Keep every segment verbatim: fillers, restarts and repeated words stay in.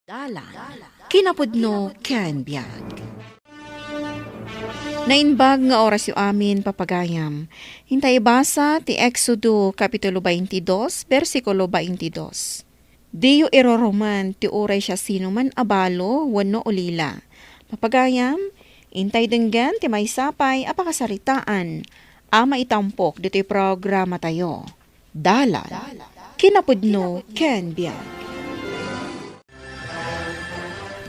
Dalan, kinapudno ken biag. Naimbag nga orasyo amin, papagayam. Inta ibasa ti Exodo, Kapitulo twenty-two, bersikulo twenty-two. Diyo irurumen ti uray siasinoman a balo wenno ulila. Papagayam, intay denggen ti maysa pay a pakasaritaan a maitampok ditoy programatayo. Dalan, kinapudno ken biag.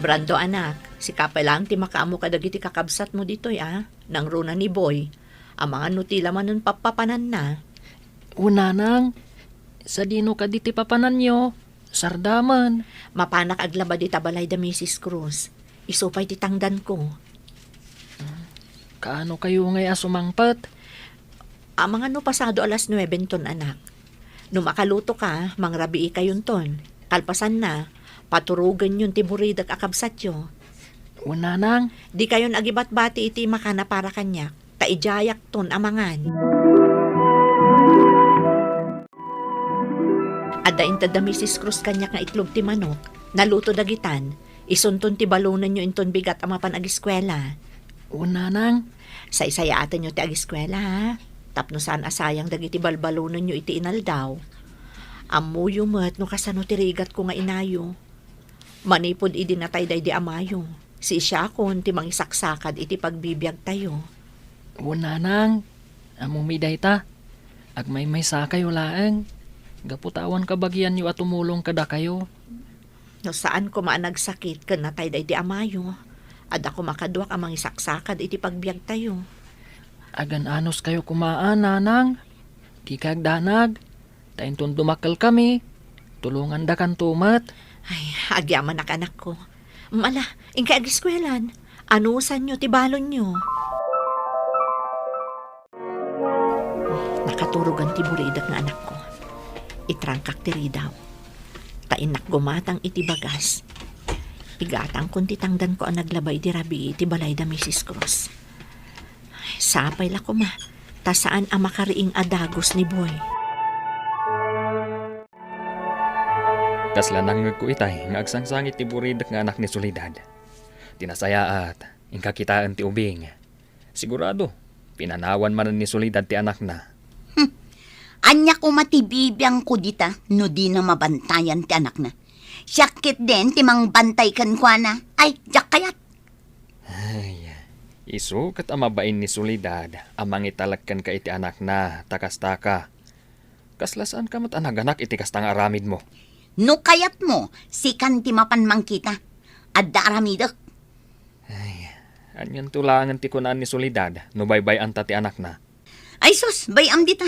Brando, anak, sika pay laeng ti makaammo kadagiti kakabsatmo ditoy, a? Nangruna ni Boy. Amangan no ti la manen pappapananna. Wen, nanang, sadino kadi ti papananyo? Sardaman. Mapanak aglaba dita balay da Misis Cruz. Isu pay ti tangdanko. Kaano kayo ngay a sumangpet? Amangan no pasado alas nuebe ton, anak. No makaluto ka, mangrabii kayonton. Kalpasanna, paturogenyon ti buridek a kabsatyo. Wen, nanang. Di kayon agibatbati iti makana para kaniak, ta idiayakton a mangan. Adda inted da Misis Cruz kaniak nga itlog ti manok. Naluto dagitan. Isunton ti balonenyo inton bigat a mapan agiskuela. Wen, nanang. Saysayaatenyo ti agiskuela, ha? Tapno saan a sayang dagiti balbalonenyo iti inaldaw. Ammoyo met no kasano ti rigatko nga inayo. Manipud idi natay daydi amayo, siisiakon ti mangisaksakad iti pagbibiagtayo. Wen, nanang, ammomi dayta. Agmaymaysakayo laeng. Gapu ta awan kabagianyo a tumulong kadakayo. No saan koma a nagsakit ken natay daydi amayo, adda koma kaduak a mangisaksakad iti pagbiagtayo. Agan-anos kayo koma, a, nanang. Dika agdanag. Ta inton dumakkel kami, tulongandakanto met. Ay, agyamanak, anakko. Mala, inkay agiskuelan. Anusanyo ti balonyo. Nakaturogan ti buridek nga anakko. Itrangkak ti ridaw. Ta innak gumatang iti bagas. Igatangkon ti tangdanko a naglaba idi rabii iti balay da Misis Cruz. Sapay la koma, ta saan a makariing a dagus ni Boy. Kasla nangngegko itay nga agsangsangit ti buridek nga anak ni Soledad. Ti nasayaat, inka kitaen ti ubing. Sigurado, pinanawan manen ni Soledad ti anakna. Hmm. Ania koma ti bibiangko dita no dina mabantayan ti anakna? Siak ketdin ti mangbantay kenkuana. Ay, diak kayat. Ay, isu ket a mabain ni Soledad a mangitalek kenka iti anakna, ta kastaka. Kasla saanka met a naganak iti kasta nga aramidmo. No kayatmo, sikan ti mapan mangkita. Adda aramidek. Ay, anianto laengen ti kunaan ni Soledad no baybay-anta ti anakna? Ay sus, bay-am dita.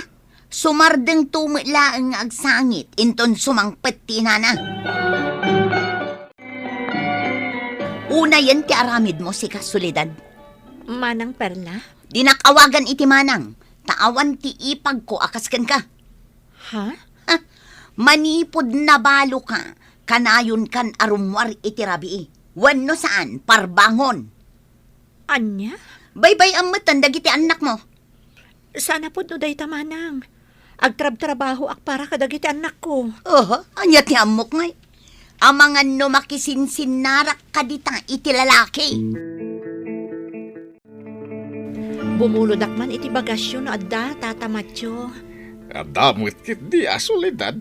Sumardengto met laeng nga agsangit inton sumangpet ti inana. Unayen ti aramidmo, sika, Soledad. Manang Perla? Dinak awagan iti manang, ta awan ti ipagko a kas kenka. Ha? Ha? Manipud nabaloka, kanayonkan a rummuar iti rabii. Wenno saan, parbangon. Ania? Baybay-am metten dagiti annakmo. Saan a pudno dayta, manang. Agtrabtrabahoak para kadagiti annakko. Oho, ania ti ammok ngay? Amangan no makisinsinnarak kadita iti lalaki. Bumulodak man iti bagasyo no adda, Tata Matyo. Adda met ketdi a Soledad.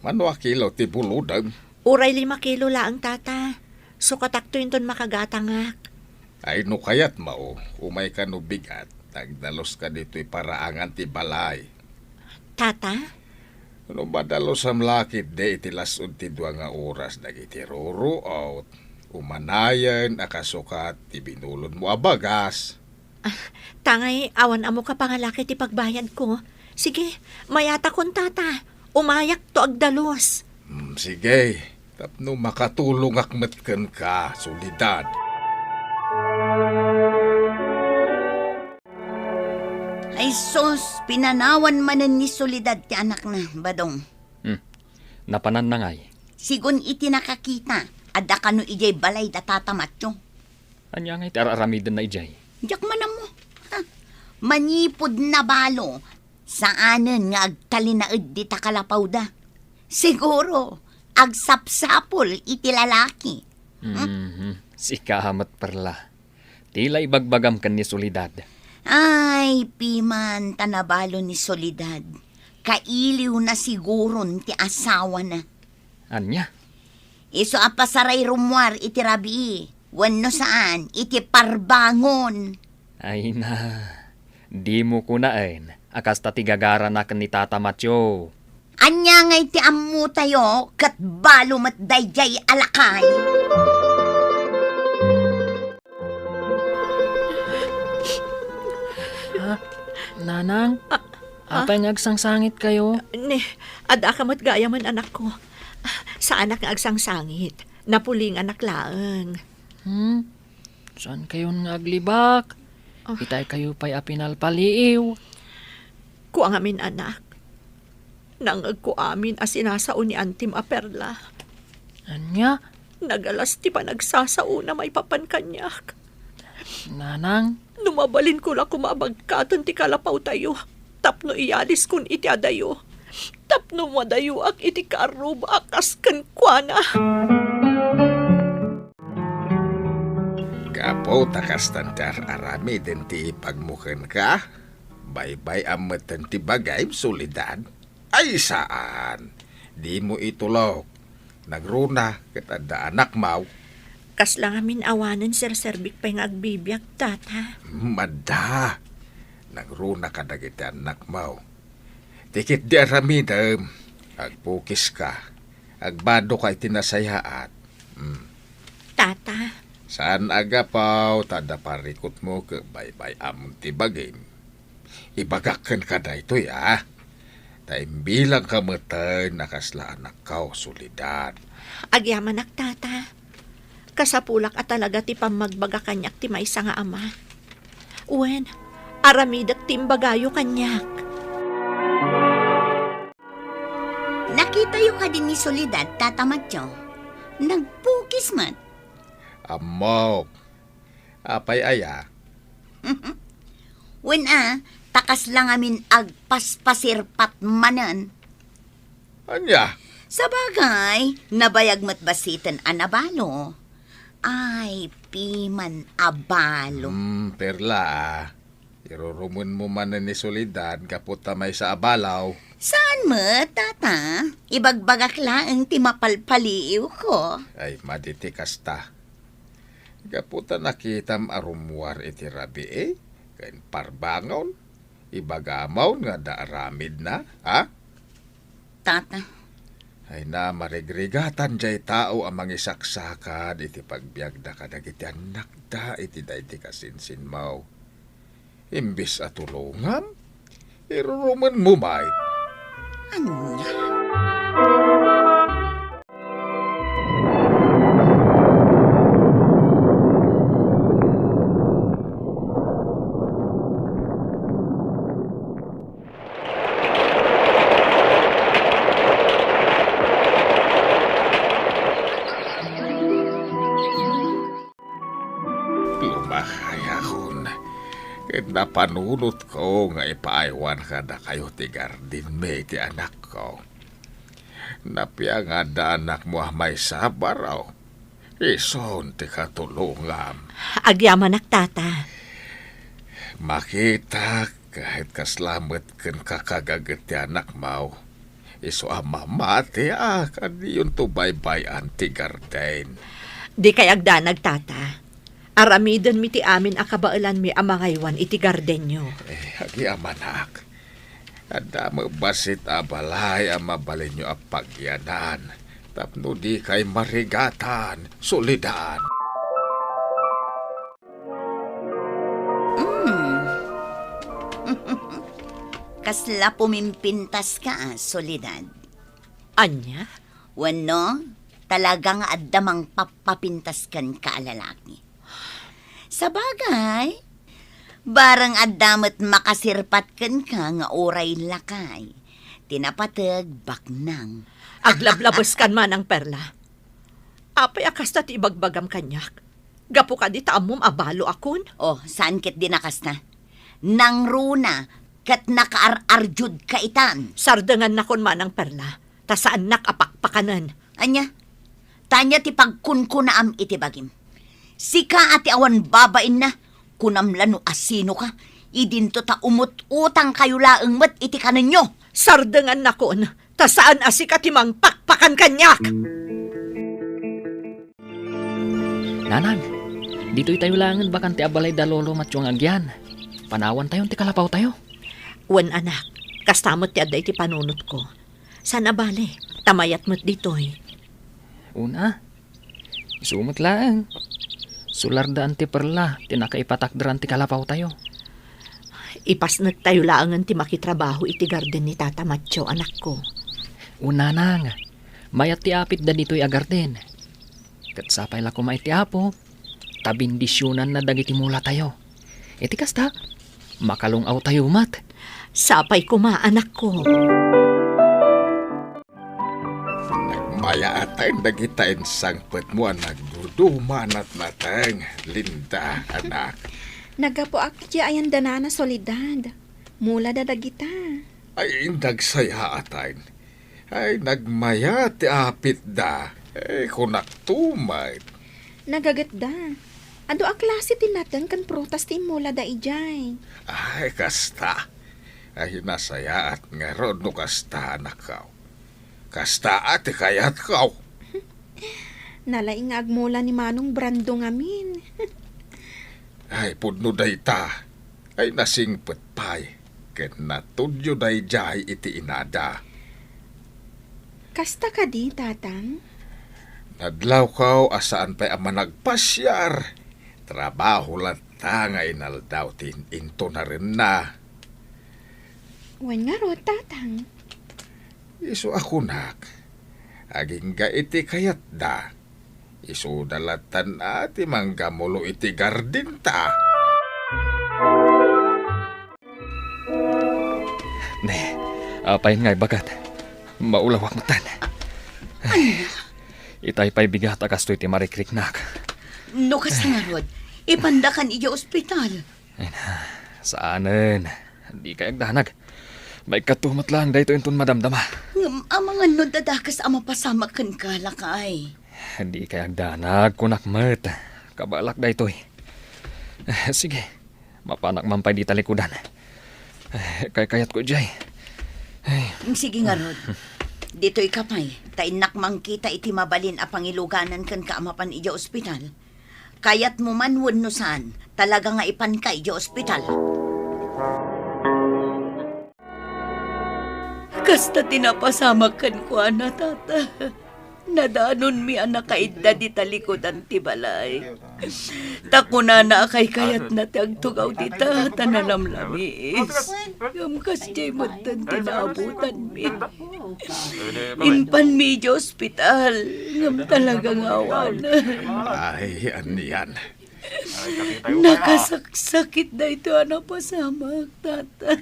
Mano a kilo ti bulodem? Uray lima kilo laeng, Tata. Sukatakto inton makagatangak. Ay, no kayatmo, umayka no bigat, agdaluska ditoy paraangan ti balay. Tata? No madalusam la ketdi iti las-ud ti dua nga oras dagiti ruruot, umanayen a kasukat ti binulodmo a bagas. Ah, tangay awan ammok a pangalaki ti pagbayadko. Sige, mayatakon, Tata. Umayakto agdalus. Hmm, sige. Tapno makatulongak met kenka, Soledad. Ay sus, pinanawan manen ni Soledad ti anakna, Badong. Hmm. Napananna ngay? Sigun iti nakakita, adda kano idiay balay da Tata Matyo. Ania ngay ti ar-aramidenna idiay? Diak man ammo. Ha? Manipud nabalo, saanen nga agtalinaed dita kalapawda. Siguro, agsapsapul iti lalaki. Mhm. Sika met, Perla. Ti la ibagbagam ken ni Soledad. Ay, piman ta nabalo ni Soledad. Kailiwna siguron ti asawana. Ania? Isu a pasaray rummuar iti rabii, wenno saan, iti parbangon. Ay na, dimo kunaen a kasta ti gagarana ken ni Tata Mateo. Ania ngay ti ammotayo ket balo met daydiay a lakay? Ha? Nanang? Ah, ah. Apay nga agsangsangitkayo? Ni, addaka met gayamen, anakko. Saanak nga agsangsangit. Napulinganak laeng. Hmm? Saankayon nga aglibak? Ah. Itaykayo pay a pinalpaliiw. Kua ngamin, anak. Nangngegko amin a sinasao ni Antim a Perla. Ania? Nagalas ti panagsasaona maipapan kaniak. Nanang? No mabalinko la koma a bagkaten ti kalapawtayo, tapno iyaliskon iti adayo, tapno madayoak iti kaarruba a kas kenkuana. Gapu ta kastan ti ar-aramiden ti ipagmo kenka, baybay-am metten ti bagim, Soledad. Ay, saan. Dimo itulok. Nagruna ket adda anakmo. Kasla ngamin awanen serserbik pay nga agbibiag, Tata. Hmm, adda. Nagruna kadagiti anakmo. Ti ketdi aramidem, agpukiska. Agbadoka iti nasayaat. Hmm. Tata. Saan a gapu ta adda parikutmo ket baybay-amon ti bagim. Ibagak kenka daytoy, a. Ta imbilangka metten a kasla anakko, Soledad. Agyamanak, Tata. Kasapulak a talaga ti pammagbaga kaniak ti maysa nga ama. Wen, aramidek ti imbagayo kaniak. Nakitayo kadi ni Soledad, Tata Mateo? Nagpukis met. Ammok. Apay aya? Wen a, ta kasla ngamin agpaspasirpat manen. Ania? Sabagay, nabayag met bassiten a nabalo. Ay, piman a balo. Hmm, Perla, a. Irurumenmo manen ni Soledad gapu ta maysa a balo. Saan met, Tata? Ibagbagak laeng ti mapalpaliiwko. Ay, madi ti kasta. Gapu ta nakitam a rummuar iti rabii ken parbangon, ibagam nga adda aramidna, a? Tata. Ay na, marigrigatan jay tao a mangisaksakad iti pagbiagda kadagiti annakda iti daydi kasinsinmo. Imbes a tulongam, irurumenmo met. Ania? Lumakayakon, ket napanunotko nga ipaaywan kadakayo ti gardenmi ti anakko. Napiangadda anakmo a maysa a baro. Isun ti katulongam. Agyamanak, Tata. Makitak ket kasla met kenka kagaget ti anakmo. Isu a mamati a kadiyonto baybay-an ti garden. Dikay agdanag, Tata. Aramidenmi ti amin a kabaelanmi a mangaywan iti gardenyo. Eh, agyamanak. Adda met bassit a balay a mabalinyo a pagyanan tapno dikay marigatan, Soledad. Mm. Kasla pumimpintaska, a, Soledad. Ania? Wenno, talaga nga adda mangpappapintas kenka a lalaki? Sabagay, bareng adda met makasirpat kenka nga uray lakay ti napateg baknang. Aglablabeskan, Manang Perla. Apay a kasta ti ibagbagam kaniak? Gapu kadi ta ammom a baloakon? Oh, saan ketdin a kasta? Nangruna ket nakaar-arjudka itan. Sardengannakon, Manang Perla, ta saannak a pakpakanen. Ania? Ania ti pagkunkunaam iti bagim? Sika a ti awan babainna, kunam la no asinoka, idinto ta umut-utangkayo laeng met iti kanenyo. Sardengannakon, ta saan a sika ti mangpakpakan kaniak. Nanang, ditoy tayo laengen bakan ti abalay da Lolo Matyo nga agyan. Panawantayon ti kalapawtayo. Wen, anak, kasta met ti adda iti panunotko. Saan a bale, ta mayat met ditoy. Una, isu met laeng. Sularda Auntie Perla ti nakaipatakderan ti kalapawtayo. Ipasnektayo laengen ti makitrabaho iti garden ni Tata Matyo, anakko. Wen, nanang, mayat ti apitda ditoy a garden. Ket sapay la koma iti Apo, ta bendisionanna dagiti mulatayo. Iti kasta, makalung-awtayo met. Sapay koma, anakko. Nagmayaat dagita insangpetmo a nagduduma a natnateng, Linda, anak. Naggapuak iti ayan da Nana Soledad. Mulada dagita. Ay, nagsayaat. Ay, nagmayat ti apitda. Eh, kunakto met. Nagagetda. Adu a klase ti nateng ken prutas ti immulada idiay. Ay, kasta. Ay, nasayaat ngarud no kasta, anakko. Kasta a ti kayatko. Nalaing nga agmula ni Manong Brando ngamin. Ay, pudno dayta. Ay, nasingpet pay. Ken natudyo daydiay iti inada. Kasta kadi, Tatang? Nadlawko a saan pay a managpasiar. Trabaho latta nga inaldaw ti in-, intunarenna. Wen ngarud, Tatang. Isu a kunak, agingga iti kayatda, isuda lattan a ti manggamulo iti gardenta. Ne, apay nga ibagat? Maulawak metten. Ania? Itay pay bigat a kastoy ti marikriknak. No kasta ngarud, ipandakan idiay ospital. Ay na, saanen. Dikay agdanag. Maikkato met laeng daytoy inton madamdama. Ngem amangan no dakes a mapasamak kenka, lakay. Dikay agdanag, kunak met. Kabaelak daytoy. Eh, sige, mapanak man pay dita likudan. Eh, kaykayatko idiay. Ay. Sige ngarud. Ditoyka pay, ta innak mangkita iti mabalin a pangiluganan kenka a mapan idiay ospital. Kayatmo man wenno saan, talaga nga ipanka idiay ospital. Kasta ti napasamak kenkuana, Tata. Nadanonmi a nakaidda dita likudan ti balay. Ta kunana a kaykayatna ti agtugaw dita ta nalamlamiis. Ngem kasdiay metten ti naabutanmi. Impanmi idiay ospital, ngem talaga nga awanen. Ay, anian. Nakasaksakit daytoy a napasamak, Tata.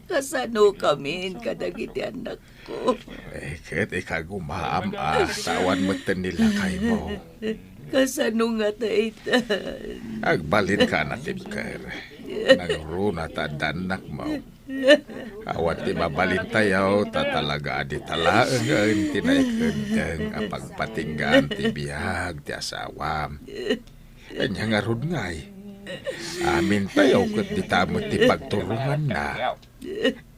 Kasanokamin kadagiti annakko? Eh, ket ikagumaam a ta awan metten ni lakaymo. Kasano nga daytan? Agbalinka a natibker. Nangruna ta adda annakmo. Awan ti mabalintayo, ta talaga a dita laengen ti naikeddeng a pagpatinggaan ti biag ti asawam. Ania ngarud ngay? Amintayo ket dita met ti pagturonganna.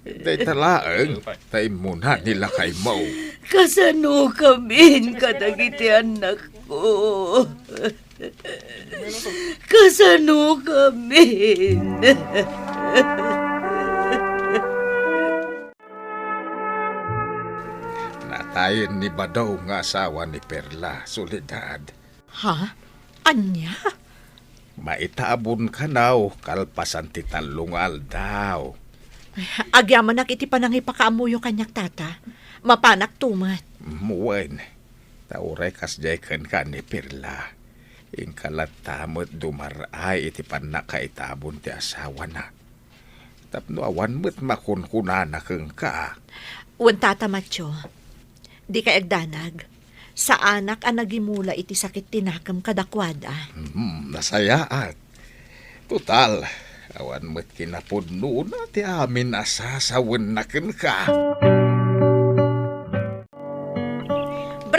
Dayta laeng ta immuna ni lakaymo. Kasanokamin kadagiti annakko? Kasanokamin? Natayen ni Bado nga asawa ni Perla, Soledad. Ha? Ania? Maitabon kano kalpasan ti tallo nga aldaw. Ay, agyamanak iti panangipakaammoyo kaniak, Tata. Mapanakto met. Mm, wen. Ta uray kasdiay kenka ni Perla, inka latta met dumar-ay iti pannakaitabon ti asawana. Tapno awan met makunkunana kenka. Wen, Tata Matyo, dikay agdanag. Saanak a nagimula iti sakit ti nakem kadakuada. Hmm, nasayaat. Total, awan met kinapudnona ti amin a sasawenna kenka.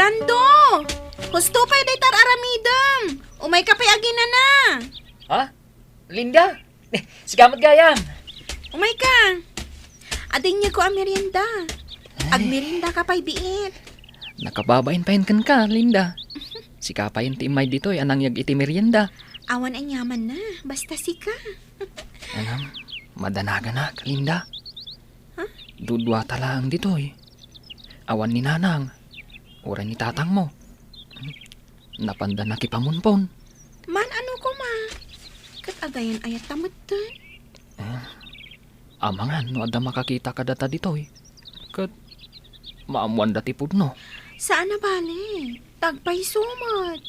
Brando! Husto pay dayta ar-aramidem! Umayka pay aginana! Ha? Linda? Sika met gayam! Umayka! Adda inyegko a merienda. Ay. Agmeriendaka pay biit. Nakababain payen kenka, Linda. Sika payen ti immay ditoy a nangyeg iti merienda. Awan aniamanna, basta sika. Alam, madanaganak, Linda. Ha? Duduata laeng ditoy. Awan ni Nanang, uray ni Tatangmo. Napanda nakipamunpon. Maan-ano koma? Ket agayan-ayatta metten? Eh, amangan no adda makakita kadata ditoy. Ket maammoanda ti pudno. Saan a bale. Ta agpayso met.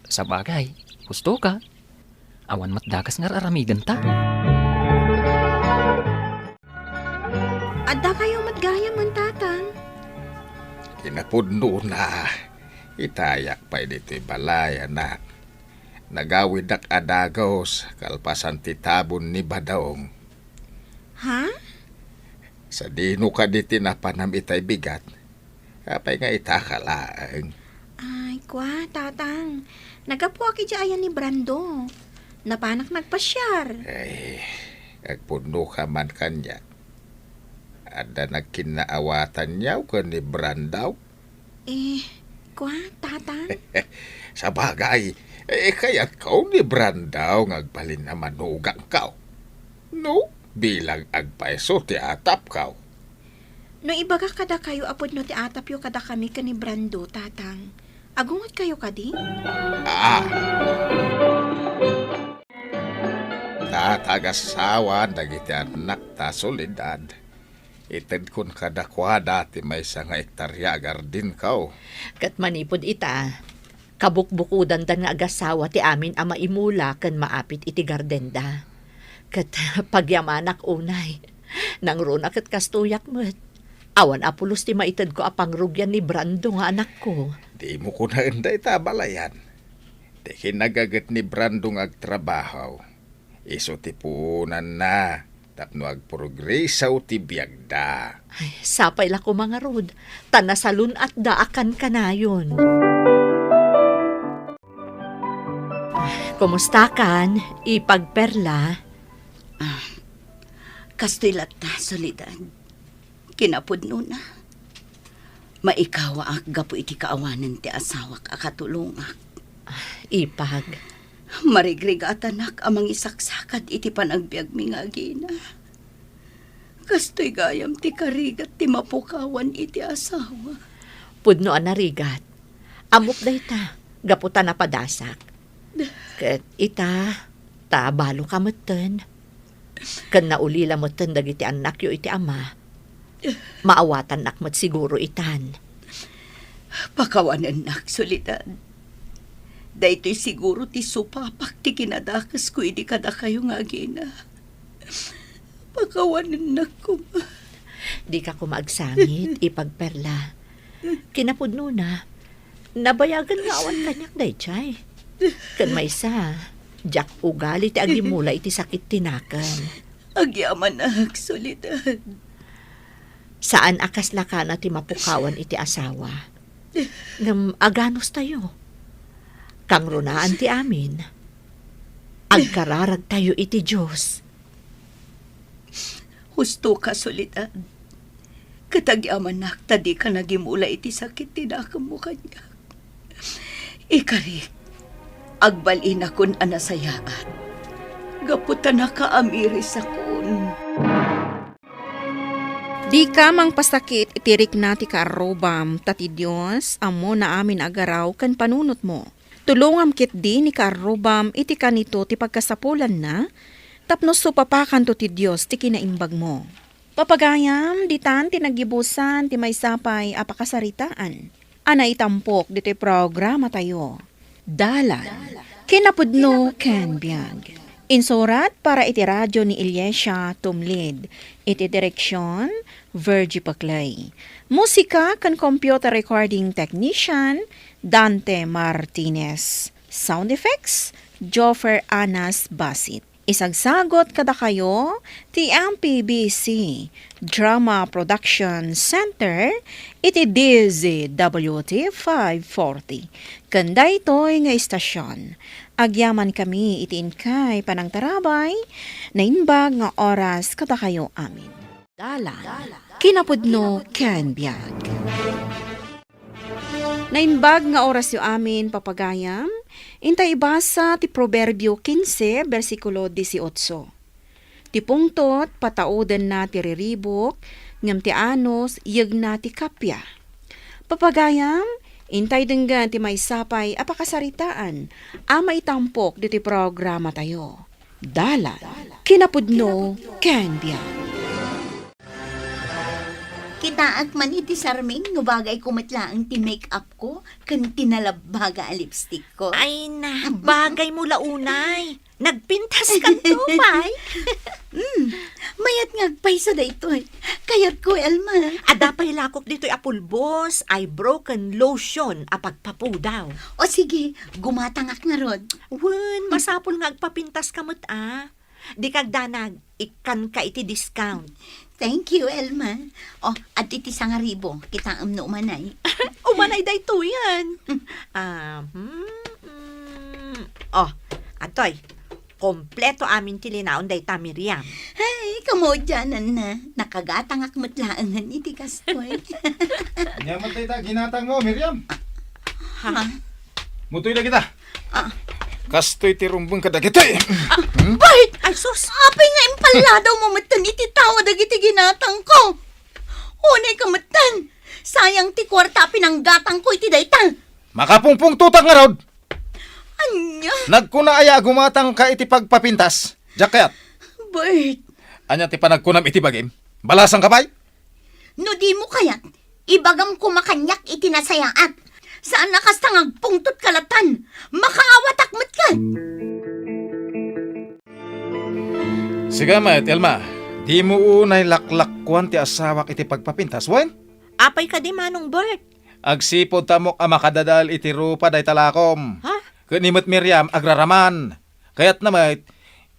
Sabagay, husto ka. Awan met dakes nga ar-aramidenta. Addakayo met gayam, Tatang. Kinapudnona, itayak pay ditoy balay, anak. Nagawidak a dagus kalpasan ti tabon ni Badong. Ha? Sadino kadi ti napanam itay bigat? Apay nga itaka laeng? Ay, kua, Tatang. Naggapuak idiay ayan ni Brando. Napanak nagpasiar. Ay, agpudno ka man kaniak. Adda nagkinnaawatanyo ken ni Brando? Eh, kua, Tatang? Sabagay, eh, kayatko ni Brando nga agbalin a manugangko. No, bilang agpayso ti atapko. No ibagak kadakayo a pudno ti atapyo kadakami ken ni Brando, Tatang, agungetkayo kadi? Ah. Ta, ta agassawan dagiti annakta, Soledad. Itedkon kadakuada ti maysa nga ektaria a gardenko. Ket manipud ita, kabukbukodandan nga agassawa ti amin a maimula ken maapit iti gardenda. Ket pagyamanak unay, nangruna ket kastoyak met. Awan a pulos ti maitedko a pangrugian ni Brando nga anakko. Dimo kunaen dayta a balayan. Ti kinagaget ni Brando nga agtrabaho, isu ti puonanna tapno agprogreso ti biagda. Ay, sapay la koma ngarud, ta nasalun-atda a kankanayon. Kumustakan, ipagperla? Ah, kastoy latta, Soledad. Kinapudnona, maikawaak gapu iti kaawanan ti asawak a katulongak. Ipag. Marigrigatanak a mangisaksakad iti panagbiagmi nga agina. Kastoy gayam ti karigat ti mapukawan iti asawa. Pudno a narigat. Ammok dayta, gapu ta napadasak. Ket ita, ta balo ka metten. Ken naulila metten dagiti annakyo iti ama. Maawatannak met siguro itan. Pakawanennak, Soledad. Daytoy siguro ti supapak ti kinadakesko idi kadakayo nga agina. Pakawanennak koma. Dika koma agsangit, ipagperla. Kinapudnona, nabayagen nga awan kaniak daydiay. Ken maysa, diak ugali ti agimula iti sakit ti nakem. Agyamanak, Soledad. Saan a kasla kana ti mapukawan iti asawa. Ngem aganustayo. Kangrunaan ti amin. Agkararagtayo iti Dios. Husto ka, Soledad. Ket agyamanak ta dika nagimula iti sakit ti nakemmo kaniak. Ikarik, agbalinakon a nasayaat. Gapu ta nakaamirisakon. Dika mangpasakit iti rikna ti kaarrubam, ta ti Dios ammona amin a garaw ken panunotmo. Tulongam ketdi ni kaarrubam iti kanito ti pagkasapulanna, tapno supapakanto ti Dios ti kinaimbagmo. Papagayam, ditan ti naggibusan ti maysa pay a pakasaritaan a naitampok ditoy programatayo. Dalan, kinapudno ken biag. Insurat para iti radio ni Iliesia Tumlid, iti direksyon, Virgie Paclay. Musika ken computer recording technician, Dante Martinez. Sound effects, Joffer Anas Basit. Isagsagot kadakayo ti M P B C Drama Production Center iti D Z W T five forty. Ken daytoy nga istasyon, agyaman kami iti inkay panangtarabay, naimbag nga oras kadakayo amin. Dalan, kinapudno ken biag. Naimbag nga orasyo amin, papagayam. Intay ibasa ti Proverbio quince, bersikulo dieciocho. Ti pungtot, pataudenna ti riribuk, ngem ti anus, yegna ti kappia. Papagayam, intay denggen ti maysa pay a pakasaritaan a maitampok ditoy programatayo. Dalan, kinapudno, ken biag. Kitaak man iti sarming no bagay ko met laeng ti make-up ko ken ti nalabbaga a lipstick ko. Ay na, bagay mo la unay. Nagpintas kanto, pay. Hmm, mayat nga agpayso daytoy. Kayat ko, Elma. Adda pay lakok ditoy a pulbos, eyebrow ken lotion a pagpapudaw. O sige, gumatangak ngarud. Wen, masapul nga agpapintas ka met, a. Dika agdanag, ikkanka iti discount. Thank you, Elma. O, adtoy ti sangaribu. Kitaem no umanay. Umanay daytoyen. Ah, hmm, hmm. O, adtoy. Kompleto amin ti linaon dayta, Miriam. Ay, kamaudiananna. Nakagatangak met laengen iti kastoy. Ania met dayta ginatangmo, Miriam? Ha? Mutoy dagita. Ah. Kastoy ti rumbeng kadagitoy. Ah, hmm? Bert! Ay, sus! Apay nga impalladaw mo metten iti tawa dagiti ginatangko? Unay ka metten. Sayang ti kuarta a pinanggatangko iti dayta. Makapungpungtotak ngarud. Ania? Nagkuna aya a gumatangka iti pagpapintas? Diak kayat. Bert. Ania ti panagkunam iti bagim? Balasangka pay? No dimo kayat, ibagam koma kaniak iti nasayaat. Saan a kasta nga agpungtot ka latan. Makaawatak met ka. Sika met, Elma, dimo unay laklakkuan ti asawak iti pagpapintas, wen? Apay kadi, Manong Bert? Agsipud ta ammok a makadadael iti rupa dayta lakom. Ha? Ken ni met Miriam agraraman. Kayatna met,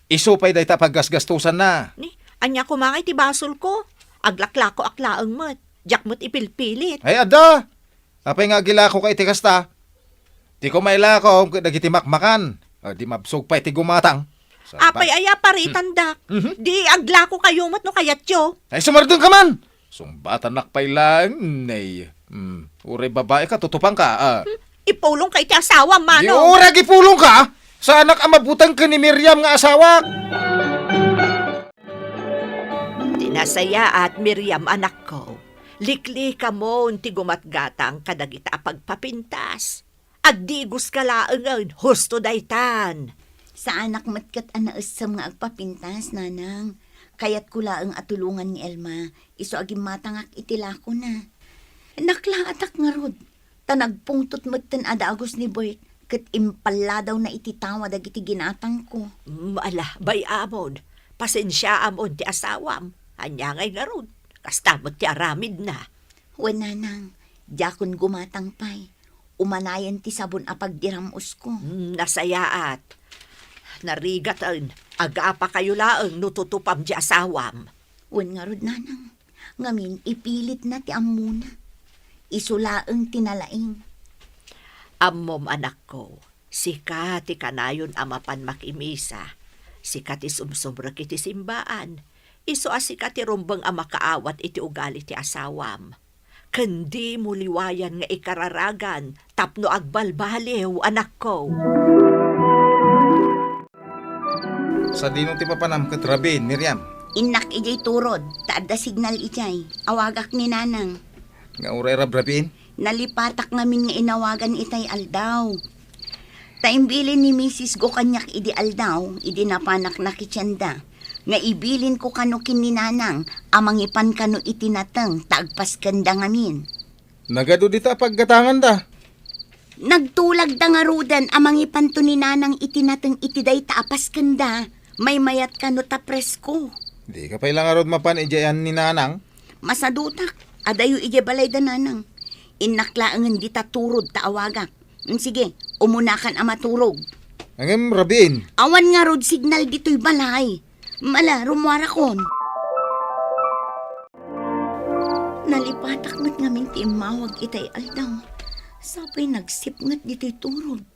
isu pay dayta a paggasgastosanna. Ni, ania koma nga iti basolko? Aglaklakoak laeng met. Diak met ipilpilit. Ay, adda! Apay nga agilakoka iti kasta? Ti kumailako ket dagiti makmakan. A, di mabsog pay ti gumatang. Sabag. Apay aya paritandak? Mhm. Di aglakokayo met no kayatyo. Ay, sumardengka man! Sungbatanak pay laeng, nay. Hmm, uray babaeka, tutupangka, a. Hmm, ipulongka iti asawam, Manong. Di uray agipulongka! Saanak a mabuteng ken ni Miriam nga asawak! Ti nasayaat, Miriam, anakko, liklikamon ti gumatgatang kadagita a pagpapintas. Agdigoska laengen, husto daytan. Saanak met ket a naessem nga agpapintas, Nanang. Kayatko laeng a tulongan ni Elma, isu a gimmatangak iti lakona. Naklaatak ngarud, ta nagpungtot metten a dagus ni Bert, ket impalladawna iti tawa dagiti ginatangko. Mm, ala, bay-amon, pasensiaamon ti asawam. Ania ngay ngarud, kasta met ti aramidna. Wen, Nanang, diakon gumatang pay. Umanayen ti sabon a pagdiram-osko. Mm, nasayaat. Narigaten, agapakayo laeng no tutupam ti asawam. Wen ngarud, Nanang. Ngamin, ipilitna ti ammona. Isu laeng ti nalaing. Ammom, anakko, sika ti kanayon a mapan makimisa. Sika ti sumsumrek iti simbaan. Isu a sika ti rumbeng a makaawat iti ugali ti asawam. Ken dimo liwayan nga ikararagan tapno agbalbaliw, anakko. Sadino ti papanam ket rabiin, Miriam? Innak idiay turod, ta adda signal idiay. Awagak ni Nanang. Nga uray rabrabiin? Nalipatak ngamin nga inawagan itay aldaw. Ta imbilin ni Misis Go kaniak idi aldaw, idi napanak nakitienda, nga ibilinko kano ken ni Nanang a mangipan kano iti nateng ta agpaskenda ngamin. Nagadu dita a paggatanganda. Nagtulagda ngaruden a mangipanto ni Nanang iti nateng iti dayta a paskenda. Maymayat kano ta presko. Dika pay la ngarud mapan idiayan ni Nanang? Masadutak, adayo idiay balayda, Nanang. Innak laengen dita turod ta awagak. Mm, sige, umunakan a maturog. Ngem rabiin. Awan ngarud signal ditoy balay. Mala, rummuarakon. Nalipatak met ngamin ti immawag itay aldaw. Sapay nagsipnget ditoy turod.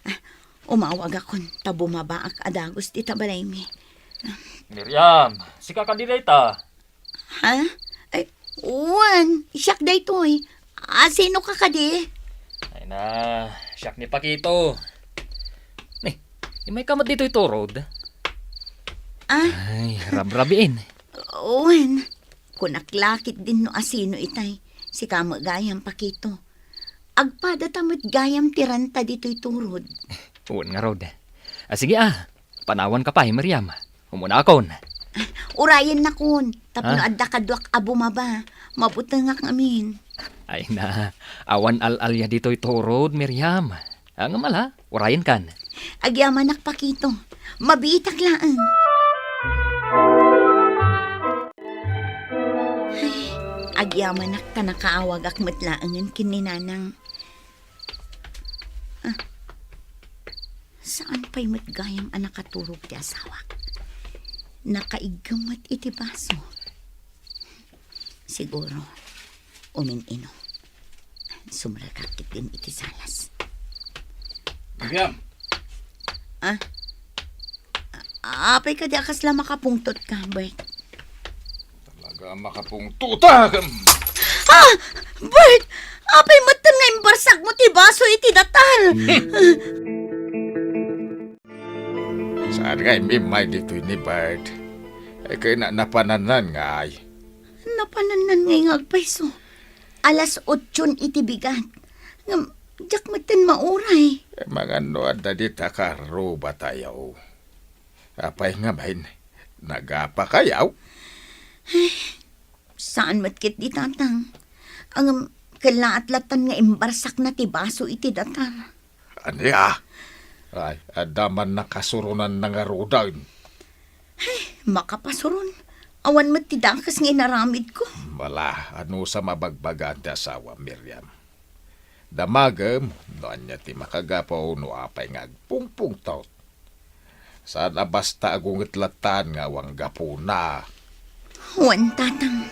Ah, umawagakon, ta bumabaak a dagus dita balaymi. Miriam, sika kadi dayta? Ha? Ay, wen, siak daytoy. A, sino ka kadi? Ay na, siak ni Pakito. Ni, imay ka met ditoy turod? Ah? Ay, rabrabiin. Wen, kunak la ketdin no asino itay. Sika met gayam, Pakito. Agpadata met gayam ti ranta ditoy turod. Wen ngarud. A, sige a. Panawanka pay, Miriam. Umunakon. Urayennakon, tapno Ah? adda kaduak a bumaba. Mabutengak ngamin. Ay na, awan al-alia ditoy turod, Miriam. Ngem ala, urayenkan. Agyamanak, Pakito. Mabiitak laeng. Ay, agyamanak ta nakaawagak met laengen ken ni Nanang. Ah, saan pay met gayam a nakaturog ti asawak? Nakaiggem met iti baso. Siguro, umin-inom. Sumrekak ketdin iti salas. Miriam! Ah? Apay kadi a kasla makapungtot ka, Bert? Talaga a makapungtotak! Ah! Bert! Apay metten nga imbarsak mo ti baso iti datar? Saan nga immay ditoy ni Bert? Ay, kay na, napanannan ngay. Napanannan ngay nga agpayso. Alas otson iti bigat. Ngem, diak metten mauray. Eh, mangano adda dita karrubatayo? Apay ngamin, nagapakayaw? Saan met ketdi, Tatang. Ngem, kellaat latan nga imbarsakna ti baso iti datar. Ania? Ay, adda man nakasurunanna ngaruden. Ay, makapasuron. Awan met ti dakes nga inaramidko. Wala, anusam a bagbagaan ti asawam, Miriam. Damagem no ania ti makagapu no apay nga agpungpungtot. Saan a basta agunget latan nga awan gapuna. Wen, Tatang.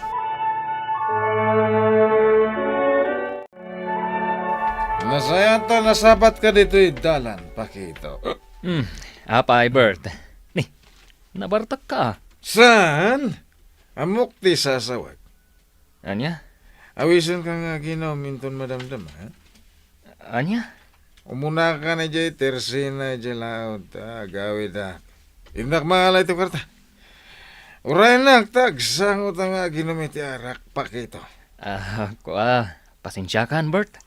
Nasayaat ta nasabatka ditoy dalan, Pakito. Hmm, apay, Bert. Ni, nabartakka. Saan? Ammok ti sasawek. Ania? Awisenka nga aginom inton madamdama, ha? Ania? Umunaka idiay tersena idiay laud, ta agawidak. Innak mangalay ti kuarta. Urayennak, ta agsangota nga aginom iti arak, Pakito. Ah, kua, pasensiakan, Bert.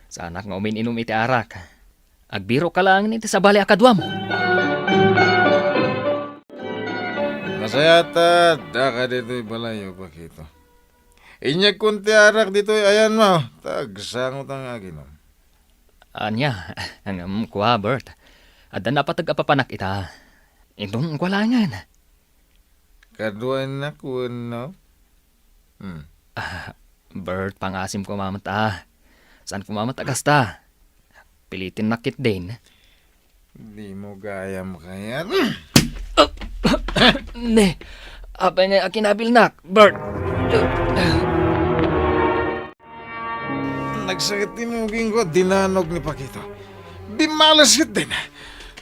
Saanak nga umin-inom iti arak. Agbirokka laeng iti sabali a kaduam. Nasayaat ta addaka ditoy balayyo, Pakito. Inyegkon ti arak ditoy ayanmo, ta agsangota nga aginom. Ania, ngem kua, Bert. Adda napateg a papanak ita. Inton kua laengen. Kaduaennak wenno? Hmm. Ah, Bert, pangasim koma met a. Saan koma met a kasta. Pilitennak ketdin. Dimo gayam kayat. Ne, apay nga akinabilnak, Bert? Nagsakit ti mugingko, dinanog ni Pakito. Bimmales ketdin.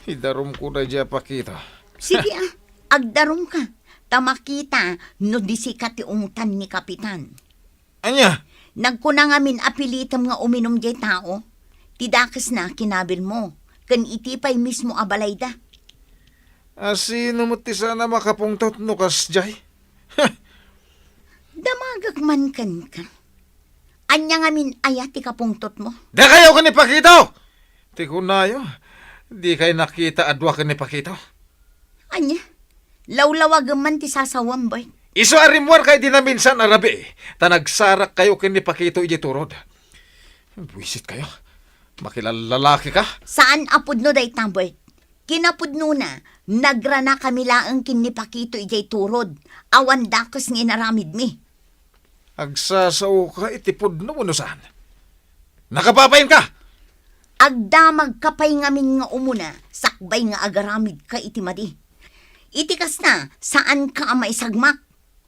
Idarumko daydiay a Pakito. Sige, ah, agdarumka. Ta makita no di sika ti ungtan ni Kapitan. Ania? Nagkuna ngamin a pilitem nga uminum diay tao. Ti dakesna, kinabilmo. Ken iti pay mismo a balayda. A, sino met ti saan a makapungtot no kasdiay? Damagek man kenka. Ania ngamin aya ti kapungtotmo? Dakayo ken ni Pakito! Ti kunayo, dikay nakita a dua ken ni Pakito. Ania? Lawlawagem man ti sasawam, Bert. Isu a rimmuarka idi naminsan a rabii, ta nagsarakkayo ken ni Pakito idiay turod. Buisitkayo. Makilallalakika. Saan a pudno dayta, Bert. Kinapudnona, nagranakami laeng ken ni Pakito idiay turod. Awan dakes nga inaramidmi. Agsasaoka iti pudno wenno saan? Nakababainka! Agdamagka pay ngamin nga umuna, sak Sakbay nga agaramidka iti madi. Iti kasta, saanka a maisagmak.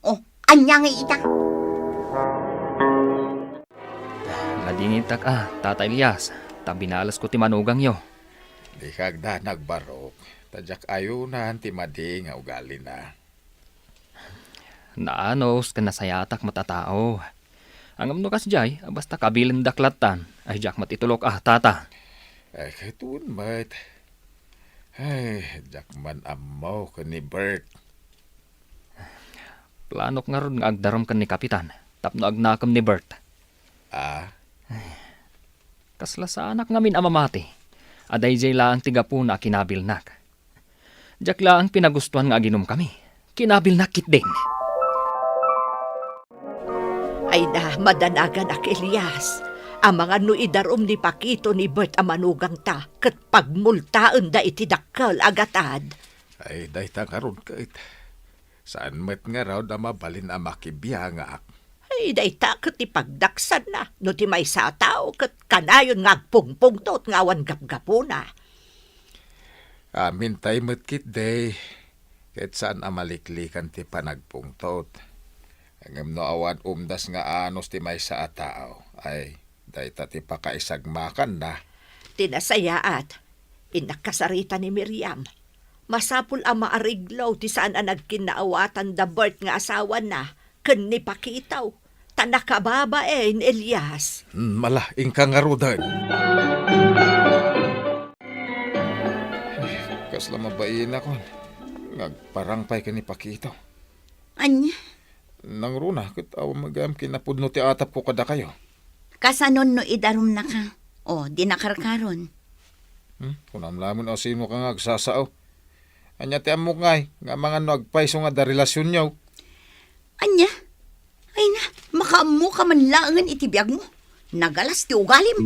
O, ania ngay ita? Nadingitak a, Tata Elias, ta binalesko ti manugangyo. Dika agdanag, Barok, ta diak ayunan ti madi nga ugalina. Naanus ken nasayaatak met a tao. Ngem no kasdiay, basta kabilendak lattan, ay diak met itulok a, Tata. Ay, ket wen met. Ay, diak man ammo ken ni Bert. Planok ngarud nga agdarum ken ni Kapitan tapno agnakem ni Bert. Ah? Kasla saanak ngamin a mamati a daydiay laeng ti gapuna a kinabilnak. Diak laeng pinagustuan nga aginumkami. Kinabilnak ketdin. Ay na, madanaganak, Elias. Amangan no idarum ni Pakito ni Bert a manugangta ket pagmultaenda iti dakkel a gatad. Ay, dayta ngarud ket saan met ngarud a mabalin a makibiangak. Ay, dayta ket ti pagdaksanna no ti maysa a tao ket kanayon nga agpungpungtot nga awan gapgapuna. Amintay met ketdi, ket saan a maliklikan ti panagpungtot. Ngem no awan umdas nga anus ti maysa a tao, ay, dayta ti pakaisagmakanna. Ti nasayaat, innak kasarita ni Miriam. Masapul a maareglo ti saan a nagkinnaawatan da Bert nga asawana ken ni Pakito, ta nakababain, Elias. Hmm, ala, inka ngaruden. Kasla mabainak nga agparang pay ken ni Pakito. Ania? Nangruna, ket awan met gayam kinapudno ti atapko kadakayo. Kasanon no idarumnaka? O, di nakarkaron. Hmm? Kunam laeng a sinoka nga agsasao. Ania ti ammok ngay, nga amangan no agpayso nga adda relasionyo? Ania? Ay na, makaammoka man laengen iti biagmo. Nagalas ti ugalim.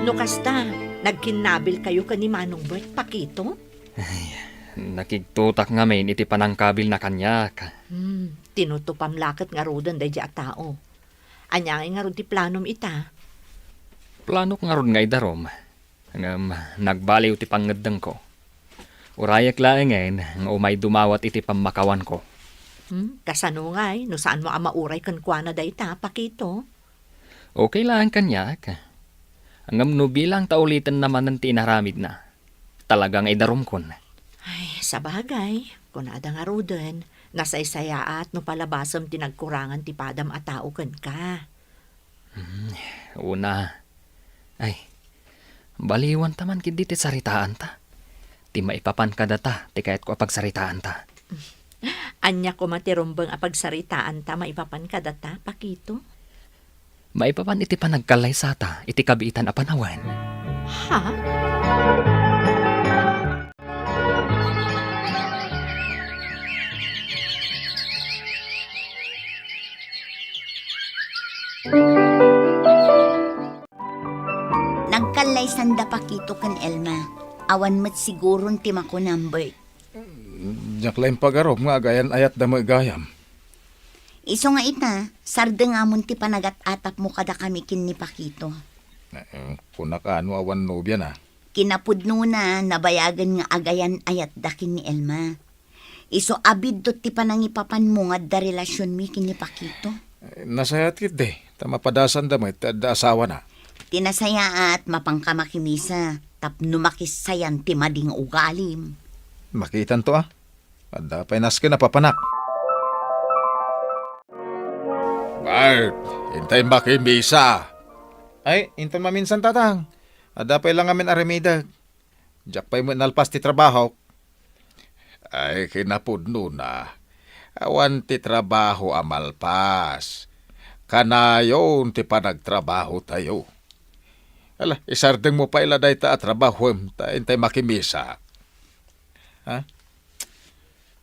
No kasta, nagkinnabilkayo ken ni Manong Bert, Pakito? Ay, nakigtutak ngamin iti panangkabilna kaniak. Hmm, tinutupam la ket ngaruden daydiay a tao. Ania ngay ngarud ti planom ita? Planok ngarud nga idarum. Ngem nagbaliw ti pangngeddengko. Urayek laengen nga umay dumawat iti pammakawanko. Hmm, kasano ngay no saanmo a mauray kenkuana dayta, Pakito? Okay laeng kaniak. Ngem no bilang ta ulitenna manen ti inaramidna, talaga nga idarumkon. Ay, sabagay, kunada ngaruden, nasaysayaat no palabasem ti nagkurangan ti padam a tao kenka. Hmm, una. Ay, baliwanta man ketdi ti saritaanta. Ti maipapan kadata ti kayatko a pagsaritaanta. Ania koma ti rumbeng a pagsaritaanta maipapan kadata, Pakito? Maipapan iti panagkallaysata iti kabiitan a panawen. Ha? Nagkallaysanda Pakito ken Elma. Awan met siguron ti makunam, Bert. Diak la impagarup nga agayan-ayatda met gayam. Isu nga ita, sardengamon ti panagat-atapmo kadakami ken ni Pakito. Eh, kunak a no awan nobiana. Kinapudnona, nabayagen nga agayan-ayatda ken ni Elma. Isu a biddut ti panangipapanmo nga adda relasionmi ken ni Pakito. Eh, nasayaat ketdi, ta mapadasanda met ti adda asawana. Ti nasayaat, mapanka makimisa, tapno makissayan ti madi nga ugalim. Makitanto a. Adda pay nasken a papanak. Bart, intay makimisa. Ay, inton maminsan, Tatang. Adda pay la ngamin aramidek. Diak pay met nalpas ti trabahok. Ay, kinapudnona. Awan ti trabaho a malpas. Kanayon ti panagtrabahotayo. Ala, isardengmo pay la dayta a trabahoem, ta intay makimisa. Ha?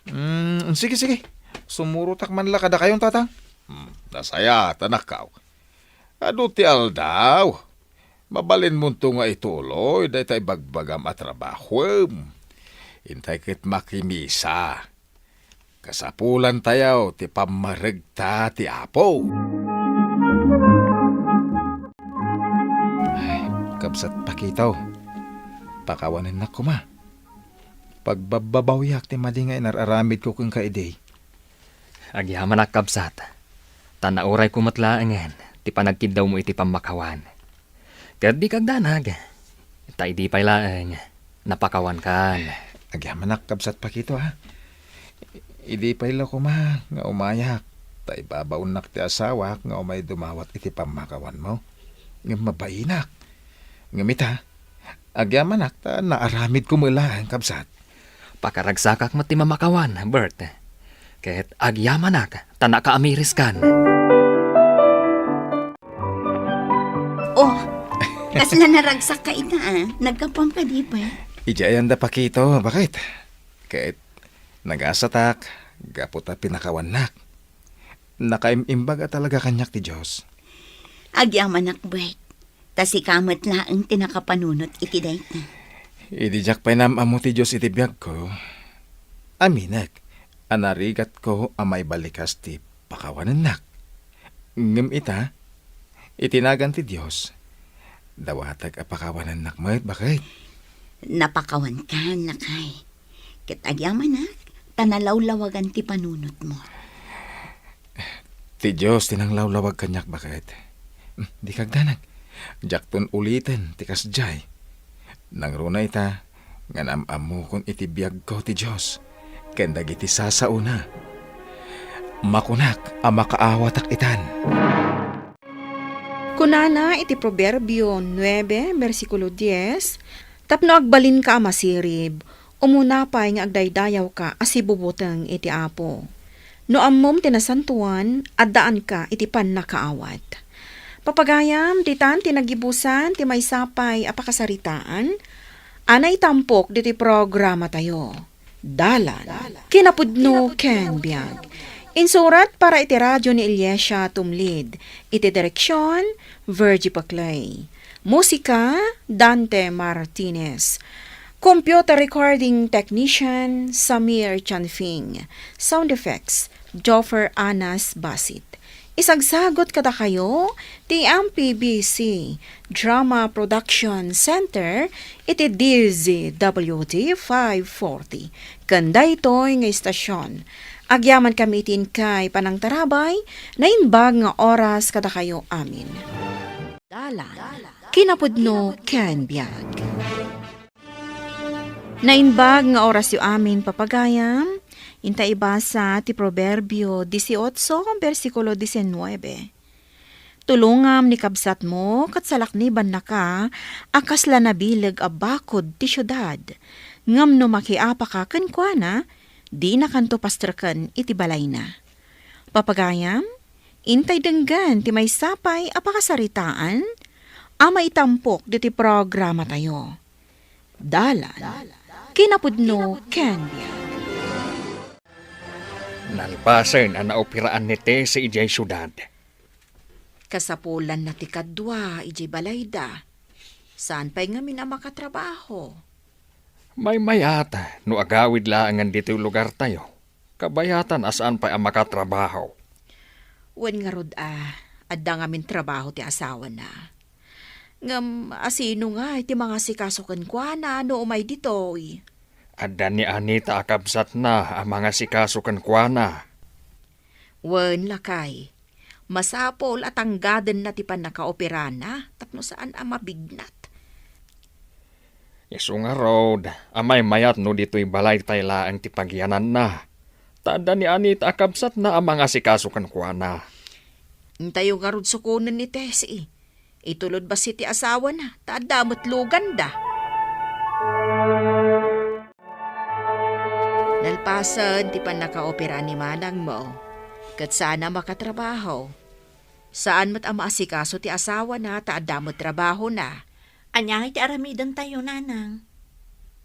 Mm, sige, sige. Sumurotak man la kadakayon, Tatang. Hmm, nasayaat, anakko. Adu ti aldaw. Mabalinmonto nga ituloy dayta ibagbagam a trabahoem. Intay ket makimisa. Kasapulantayo ti pammaregta ti Apo. Ay, Kabsat Pakito, pakawanennak koma. Pagbabbabawiak ti madi nga inar-aramidko kenka idi. Agyamanak, kabsat, ta naurayko met laengen ti panagkiddawmo iti pammakawan. Ket dika agdanag, ta idi pay laeng, napakawankan. Agyamanak, kabsat Pakito, ha. Idi pay la koma nga umayak, ta ibabaonnak ti asawak nga umay dumawat iti pammakawanmo. Ngem mabainak. Ngem ita, agyamanak ta naaramidko met laeng, kabsat. Pakaragsakak met ti mamakawan, Bert. Ket agyamanak ta nakaamiriskan. Oh, kasla naragsakka ita, ah. Naggapuam kadi, Bert? Idiay ayan da Pakito, baket? Ket nagasatak gapu ta pinakawannak. Nakaim-imbag a talaga kaniak ti Dios. Agyamanak, Bert. Ta sika met laeng ti nakapanunot iti dayta. Idi diak pay naam-ammo ti Dios iti biagko, aminek a narigatko a maibalikas ti pakawanennak. Ngem ita, iti nagan ti Dios, dawatek a pakawanennak met, baket? Napakawankan, lakay. Ket agyamanak, ta nalawlawagan ti panunotmo. Ti Dios ti nanglawlawag kaniak, baket. Hmm, dika agdanag. Diakton uliten ti kasdiay. Nangruna ita nga naam-ammokon iti biagko ti Dios ken dagiti sasaona. Makunak a makaawatak itan. Kunana iti Proverbio nuebe, bersikulo dies, "Tapno agbalinka a masirib, umuna pay nga agdaydayawka a sibubuteng iti Apo. No ammom ti nasantoan, addaanka iti pannakaawat." Papagayam, ditan ti nagibusan ti maysa pay a pakasaritaan a naitampok ditoy programatayo. Dalan, kinapudno ken biag. Insurat para iti radio ni Iliesia Tumlid. Iti direksion, Virgie Paclay. Musika, Dante Martinez. Computer recording technician, Samir Chanfing. Sound effects, Joffer Anas Basit. Isagsagut kadakayo ti M P B C Drama Production Center iti D Z W T five forty. Ken daytoy nga istasion, agyamankami iti inkay panangtarabay, naimbag nga oras kadakayo amin. Dalan, kinapudno ken biag. Naimbag nga orasyo amin, papagayam. Inta ibasa ti Proverbio dieciocho, bersikulo diecinuebe. "Tulongam ni kabsatmo ket salaknibannaka a kasla nabileg a bakod ti siudad, ngem no makiapaka kenkuana, dinakanto pastreken iti balayna." Papagayam, intay denggen ti maysa pay a pakasaritaan a maitampok ditoy programatayo. Dalan, kinapudno ken biag. Nalpasen a naoperaan ni Tessie idiay siudad. Kasapulanna ti kadua idiay balayda. Saan pay ngamin a makatrabaho? Maymayat no agawid laengen ditoy lugartayo. Kabayatan a saan pay a makatrabaho. Wen ngarud a, adda ngamin trabaho ti asawana. Ngem asino ngay ti mangasikaso kenkuana no umay ditoy? Adda ni Anita a kabsatna a mangasikaso kenkuana. Wen, lakay, masapul a tanggadenna ti pannakaoperana tapno saan a mabignat. Isu ngarud a maymayat no ditoy balaytay laeng ti pagyananna, ta adda ni Anita a kabsatna a mangasikaso kenkuana. Intayo ngarud sukonen ni Tessie. Itulod bassit ti asawana, ta adda met luganda. Nalpasen ti pannakaopera ni manangmo, ket saan a makatrabaho. Saan met a maasikaso ti asawana ta adda met trabahona. Ania ngay ti aramidentayo, nanang?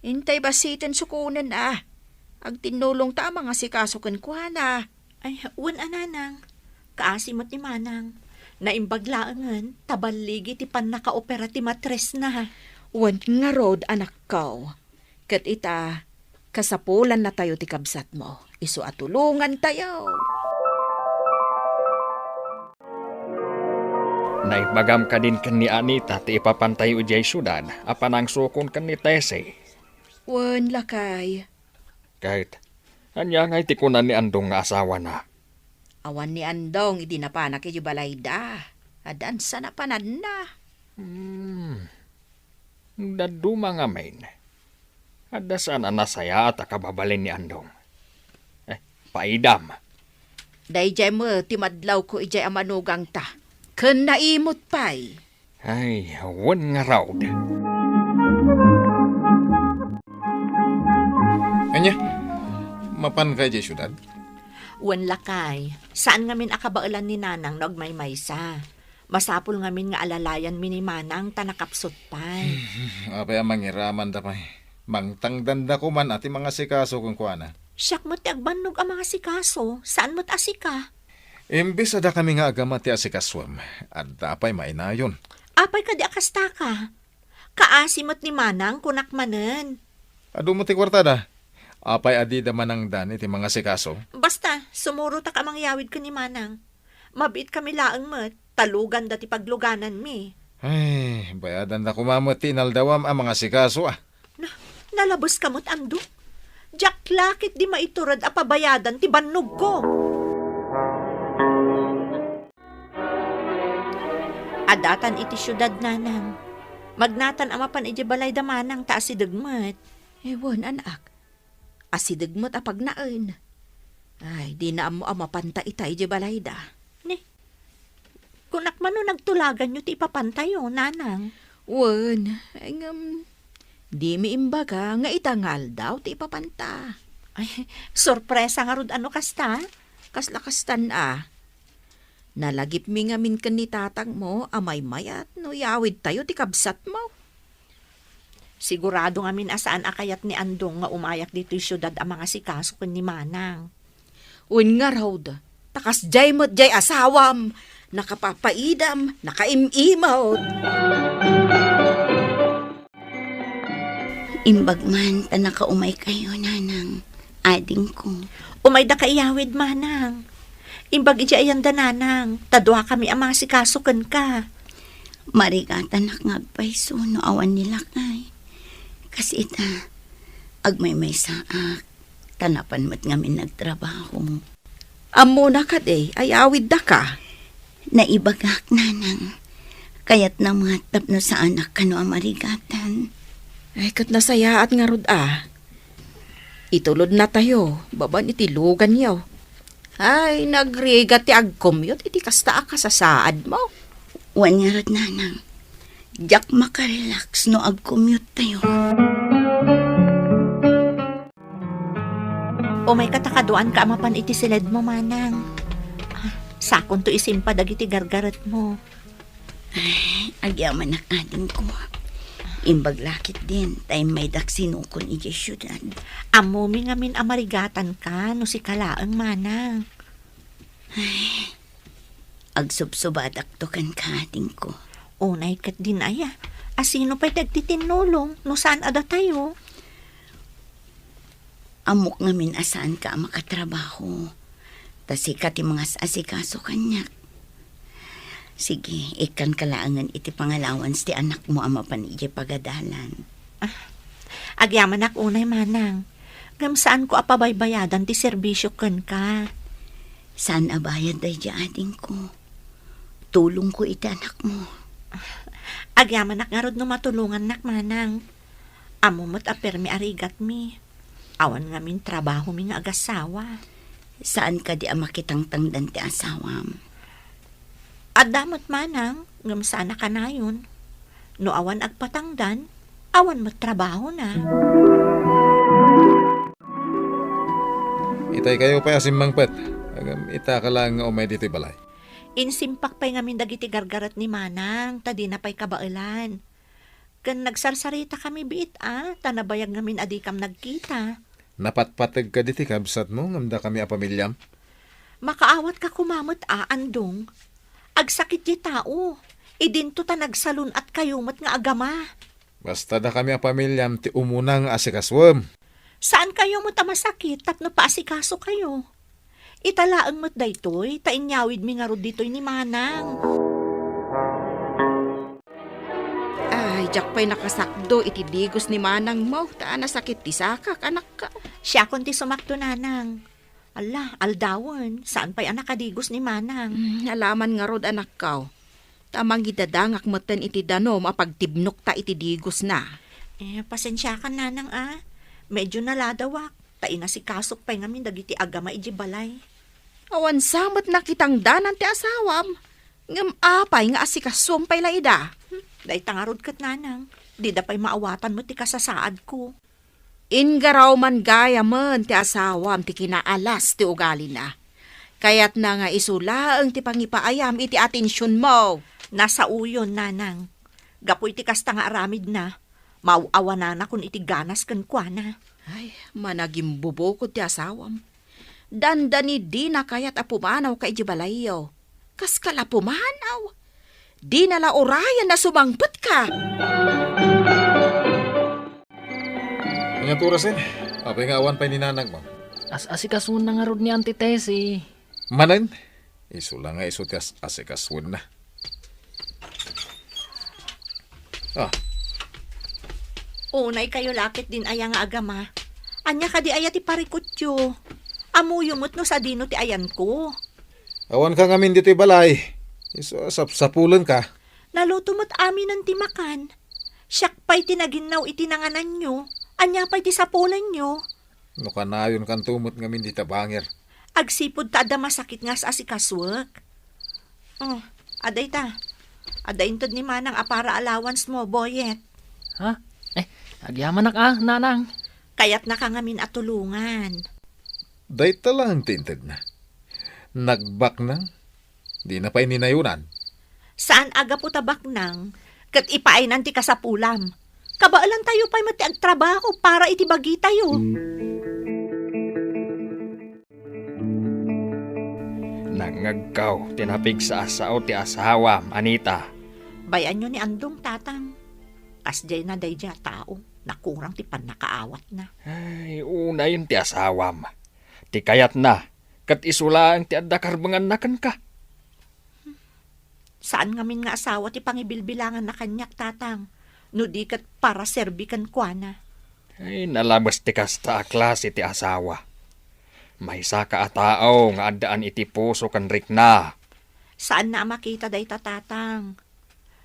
Intay bassiten sukonen a. Agtinnulongta a mangasikaso kenkuana. Ay, wen a, nanang. Kaasi met ni manang. Naimbag laengen ta balligi ti pannakaopera ti matresna. Wen ngarud, anakko. Ket ita, kasapulannatayo ti kabsatmo. Isu a tulongantayo. Naibagam kadin ken ni Anita ti ipapantayo idiay siudad a panangsukon ken ni Tessie. Wen, lakay. Ket, ania ngay ti kuna ni Andong nga asawana? Awan ni Andong idi napanak idiay balayda. Addan sa napananna. Hmm. Dadduma ngamin. Adda saan a nasayaat a kababalin ni Andong. Eh, paidam. Daydiay met ti madlawko idiay a manugangta. Ken naimut pay. Ay, wen ngarud. Ania? Mapanka idiay siudad? Wen, lakay. Saan ngamin a kabaelan ni Nanang no agmaymaysa. Masapul ngamin nga alalayanmi ni Manang ta nakapsut pay. Apay a mangiramanda pay. Mangtangdanda koman a ti mangasikaso kenkuana. Siak met ti agbannog a mangasikaso, saan met a sika. Imbes a dakami nga agama ti asikasoem, adda pay mainayon. Apay kadi a kastaka? Kaasi met ni Manang, kunak manen. Adu met ti kuartada. Apay a dida manangdan iti mangasikaso? Basta, sumurotak a mangyawid ken ni Manang. Mabiit kami laeng met, ta luganda ti paglugananmi. Ay, bayadanda koma met ti inaldawam a mangasikaso, ah. Na, nalabes ka met, Andong? Diak la ketdi maitured a pabayadan ti bannogko. Addatan iti siudad, Nanang. Magnatan a mapan idiay balayda Manang ta asideg met. Ewan, anak. Asideg met a pagnaen. Ay, dina ammo a mapanta ita idiay balayda. Ni, kunak man no nagtulaganyo ti ipapantayo, Nanang. Wen, ay, ngem, dimi imbaga nga ita nga aldaw ti ipapanta. Ay, sorpresa ngarud a no kasta? Kasla kastan a. Nalagipmi ngamin ken ni tatangmo a maymayat no iyawidtayo ti kabsatmo. Sigurado ngamin a saan a kayat ni Andong nga umayak ditoy siudad a mangasikaso ken ni Manang. Wen ngarud, ta kasdiay met diay asawam, nakapapaidam, nakaim-imot. Imbag man ta nakaumaykayo, Nanang, adingko. Umayda ka iyawid, Manang. Imbag idiay ayanda, Nanang, ta duakami a mangasikaso kenka. Marigatanak nga agpayso no awan ni lakay. Kas ita, agmaymaysaak, ta napan met ngamin nagtrabaho. Ammona kadi, ay awiddaka? Naibagak, Nanang. Kayatna met tapno saanak kano a marigatan. Ay, ket nasayaat ngarud a. Itulodnatayo, babaen iti luganyo. Ay, nagrigat ti agcommute iti kasta a kasasaadmo. Wen ngarud, Nanang. Diak makarelax no agcommute tayo. Umayka ta kaduaanka a mapan iti siledmo, Manang. Ah, sakonto isimpa dagiti gargaretmo. Ay, agyamanak, adingko. Imbag la ketdin, ta immaydak sinukon idiay siudad. Ammomi ngamin a marigatanka no sika laeng, Manang. Ay, agsubsubadakto kenka, adingko. Unay ketdin aya, a sino pay ti agtitinnulong no saan a datayo? Ammok ngamin a saanka a makatrabaho. Ta sika ti mangas-asikaso kaniak. Sige, ikkanka laengen iti pangalawans ti anakmo a mapan idiay pagadalan. Ah, agyamanak unay, Manang. Ngem saanko a pabaybayadan ti serbisio kenka. Saan a bayad daydiay, adingko. Tulongko iti anakmo. Agyamanak ngarud no matulongannak, Manang. Ammo met a permi a rigatmi. Awan ngamin trabahomi nga agasawa. Saan kadi a makitangtangdan ti asawam? Adda met, Manang, ngem saan a kanayon. No awan agpatangdan, awan met trabahona. Itay kayo pay a simmangpet. Ngem ita ka laeng nga umay ditoy balay. Insimpak pay ngamin dagiti gargaret ni Manang, ta dina pay kabaelan. Ken nagsarsarita kami biit a, ta nabayag ngamin a dikam nagkita. Napatpateg kadi ti kabsatmo ngem dakami a pamiliam? Makaawat ka koma met a, Andong. Agsakit ti tao. Idinto ta nagsalun-at kayo met nga agama. Basta dakami a pamiliam ti umuna nga asikasuem. Saan kayo met a masakit tapno paasikaso kayo? Ita laeng met daytoy, ta inyawidmi ngarud ditoy ni Manang. Diak pay nakasakdo iti digos ni manangmo, ta nasakit ti sakak, anakko. Siakon ti sumakdo, nanang. Ala, aldawen, saan pay a nakadigos ni manang. Hmm, alaman ngarud, anakko. Ta mangidadangak metten iti danum a pagtibnokta iti digosna. Eh, pasensiakan, nanang, a. Medyo naladawak, ta inasikasok pay ngamin dagiti agama idiay balay. Awan sa met nakitangdanan ti asawam. Ngem apay nga asikasuem pay la ida? Hmm, dayta ngarud ket, nanang. Dida pay maawatan met ti kasasaadko. Inggaraw man gayamen ti asawam ti kinaalas ti ugalina. Kayatna nga isu laeng ti pangipaayam iti atensionmo. Nasaoyon, nanang. Gapu iti kasta nga aramidna, maaw-awananakon iti ganas kenkuana. Ay, managimbubukod ti asawam. Dandani dina kayat a pumanawka idiay balayyo. Kaska la pumanaw, dina la urayan a sumangpetka. Ania ti orasen? Apay nga awan pay ni nanangmo? As-asikasuenna ngarud ni Auntie Tessie. Manen? Isu la nga isu ti as-, asikasuenna. Ah. Unay kayo lakit din aya nga agama. Ania kadi aya ti parikutyo? Ammoyo met no sadino ti ayanko. Awanka ngamin ditoy balay. Isu a sapsapulenka. Naluto met aminen ti makan. Siak pay ti naginnaw iti nangananyo. Ania pay ti sapulenyo? No kanayonkanto met ngamin dita bangir. Agsipud ta adda masakit nga as-asikasuek. Oh, adda ita. Adda inted ni manang a para allowance mo, Boyet. Ha? Eh, agyamanak a, nanang. Kayatnaka ngamin a tulongan. Dayta laeng ti intedna. Nagbaknang, dina pay ni nayonan. Saan a gapu ta baknang, ket ipaaynan ti kasapulam. Kabaelantayo pay met ti agtrabaho para iti bagitayo. Nangngegko ti napigsa a sao ti asawam, Anita. Bay-anyo ni Andong, Tatang. Kasdiayna daydiay a tao, nakurang ti pannakaawatna. Ay, unayen ti asawam. Ti kayatna, ket isu laeng ti adda karbenganna kenka. Saan ngamin nga asawa ti pangibilbilanganna kaniak, Tatang, no di ket para serbi kenkuana. Ay, nalames ti kasta a klase ti asawa. Maysaka a tao nga addaan iti puso ken rikna. Saanna a makita dayta, Tatang.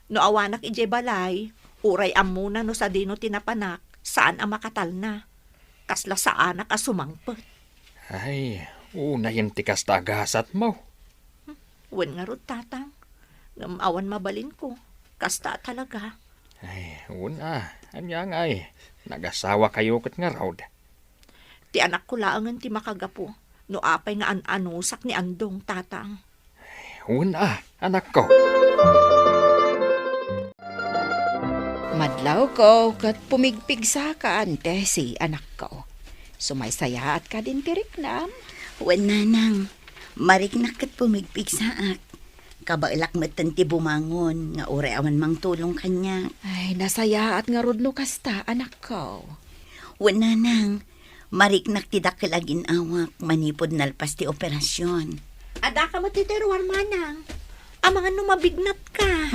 No awanak idiay balay, uray ammona no sadino ti napanak, saan a makatalna. Kasla saanak a sumangpet. Ay, unayen ti kasta a gasatmo. Wen ngarud, Tatang. Ngem awan mabalinko. Kasta talaga. Ay, wen a. Ania ngay? Nagasawakayo ket ngarud. Ti anakko laengen ti makagapu no apay nga an-anusak ni Andong, Tatang. Wen a, anakko. Madlawko ket pumigpigsaka, Auntie Tessie, anakko. Sumaysayaatka din ti riknam? Wen, nanang. Mariknak ket pumigpigsaak. Kabaelak metten ti bumangon nga uray awan mangtulong kaniak. Ay, nasayaat ngarud no kasta, anakko. Wen, nanang. Mariknak ti dakkel a gin-awak manipud nalpas ti operasion. Adda ka met ti ruar, manang. Amangan no mabignatka.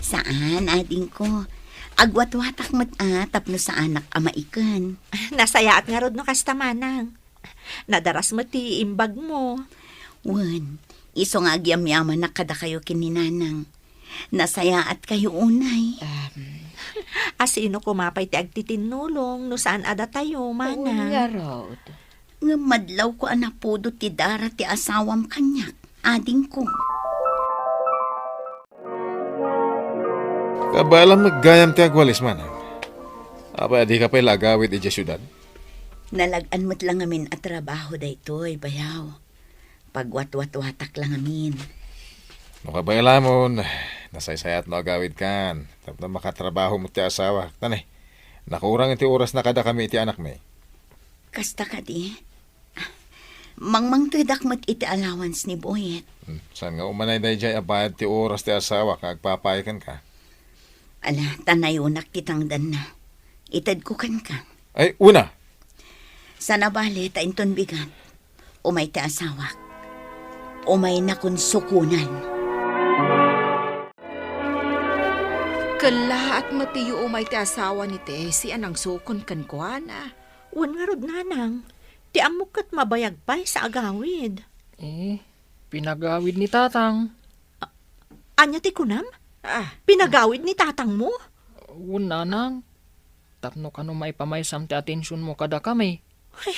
Saan, adingko. Agwatwatak met a tapno saanak a maiken. Nasayaat ngarud no kasta, manang. Nadaras met ti imbagmo. Wen, isu nga agyamyamanak kadakayo ken ni nanang. Nasayaatkayo unay. Em. Asino koma pay ti agtitinnulong no saan a datayo, manang? Ngarud. Ngem madlawko a napudot ti dara ti asawam kaniak, adingko. Kabaelam met gayam ti agwalis, manang. Apay a dika pay la agawid idiay siudad? Nalag-an met la ngamin a trabaho daytoy, bayaw. Pagwatwatwatak la ngamin. No kabaelamon, nasaysayaat no agawidkan. Tapno makatrabaho met ti asawak. Tani, nakurang ti orasna kadakami iti anakmi. Kasta kadi? Mangmangtedak met iti allowance ni Boyet. Hmm, saan nga umanay daydiay a bayad ti oras ti asawak nga agpapay kenka? Ala, ta nayonak ti tangdanna. Itedko kenka. Ay, una! Sana bale ta inton bigat. Umay ti asawak. Umaynakon sukonan. Kellaat met ti yuumay ti asawa ni Tessie a nangsukon kenkuana. Wen ngarud, nanang, ti ammok ket mabayag pay sa agawid. Eh, pinagawid ni tatang. Ania ti kunam? Ah, pinagawid ni tatangmo? Wen, nanang. Tapno kano maipamaysam ti atensionmo kadakami. Ay,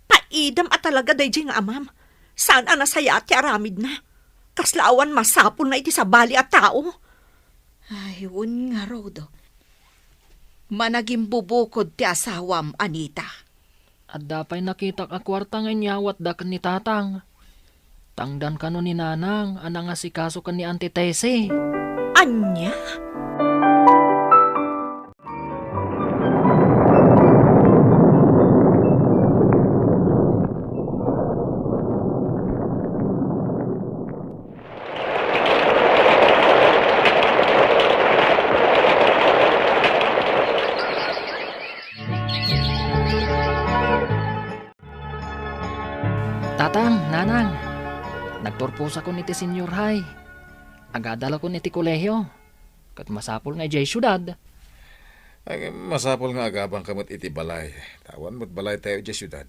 paidam a talaga daydiay nga amam. Saan a nasayaat ti aramidna. Kasla awan masapulna iti sabali a tao. Ay, wen ngarud. Managimbubukod ti asawam, Anita. Adda pay nakitak a kuarta nga inyawatda ken ni tatang. Tangdan kano ni nanang a nangasikaso ken ni Auntie Tessie. Ania? Tatang, nanang, nagturposakon iti senior high. Agadalakon iti kolehio. Ket masapul nga idiay siudad. Ay, masapul nga agabangka met iti balay. Ta awan met balaytayo idiay siudad.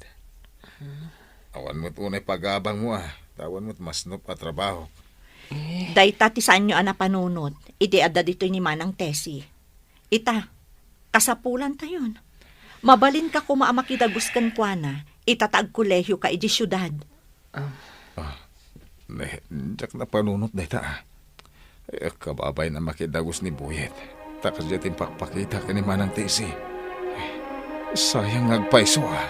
Hmm. Awan met unay pagabangmo, a. Ta awan met masnop a trabaho. Eh. Dayta ti saanyo a napanunot idi adda ditoy ni Manang Tessie. Ita, kasapulantayon. Mabalinka koma a makidagus kenkuana, ita ta agkolehioka idiay siudad. Ah. Ah, ne, diak napanunot dayta, a. Eh, kababain a makidagus ni Buyet. Ta kasdiay ti impakpakita ken ni Manang Tessie. Sayang nga agpayso, a.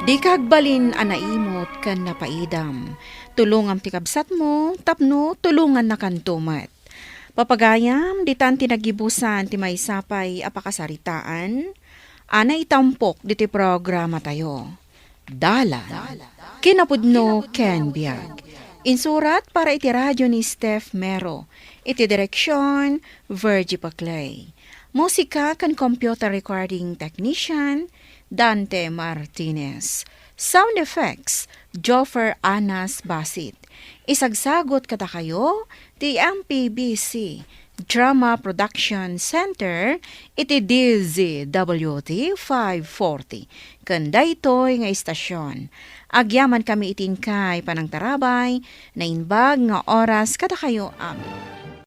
Dika agbalin a naimut ken napaidam. Tulongam ti kabsatmo tapno tulongannakanto met. Papagayam, ditan ti nagibusan ti maysa pay a pakasaritaan a naitampok ditoy programatayo. Dalan. Kinapudno ken biag. Insurat para iti radio ni Steph Mero. Iti direksyon, Virgie Paclay. Musika ken computer recording technician, Dante Martinez. Sound effects, Joffer Anas Basit. Isagsagot kadakayo ti M P B C Drama Production Center iti D Z W T five forty. Ken daytoy nga istasyon, agyamankami iti inkay panangtarabay, naimbag nga oras kadakayo amin.